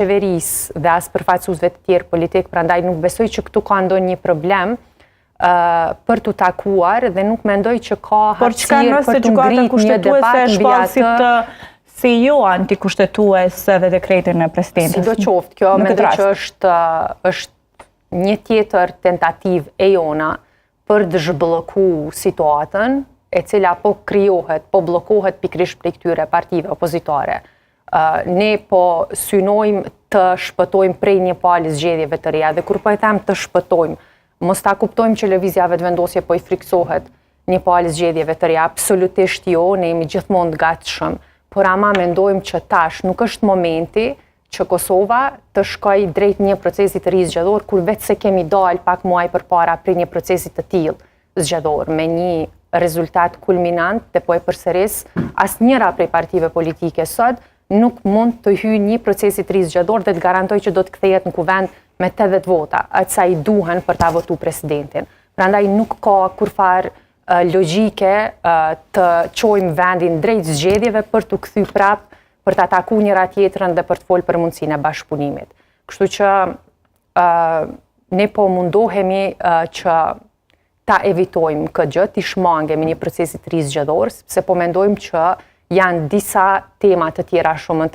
qeverisë dhe as përfaqësuesve të tjerë politikë, prandaj nuk besoj që këtu ka ndonjë problem për t'u takuar dhe nuk mendoj që ka hapësirë për të ngritur një debat mbi atë si jo antikushtetues edhe dekretin e presidentit. Sidoqoftë, kjo mendoj që është është një tjetër tentativë e jona për të zhblloku situatën, e cila po krijohet, po bllokohet pikërisht prej këtyre partive opozitare. Ne po synojmë të shpëtojmë prej një palë zgjedhjeve të reja dhe kur po e them të shpëtojmë, mos ta kuptojmë që Lëvizja Vetëvendosje po i frikësohet një palë zgjedhjeve të reja, absolutisht jo, ne jemi gjithmonë të gatshëm, por ama mendojmë që tash nuk është momenti që Kosova të shkojë drejt një procesi të ri zgjedhor, kur veçse kemi dalë pak muaj përpara prej një procesi të tillë zgjedhor, me një rezultat kulminant dhe po e përsëris, asnjëra prej partive politike sot nuk mund të hyjë një procesi të ri zgjedhor dhe të garantojë që do të kthehet në kuvend me 80 vota, aq sa i duhen për ta votu presidentin. Prandaj nuk ka kurrfarë logjike të çojmë vendin drejt zgjedhjeve për t'u kthy prap, për ta taku njëra tjetrën dhe për të folë për mundësinë e bashkëpunimit. Kështu që ne po mundohemi që ta evitojmë këtë gjë, t'i shmangemi një procesi të ri zgjedhor, sepse po mendojmë që janë disa tema të tjera shumë të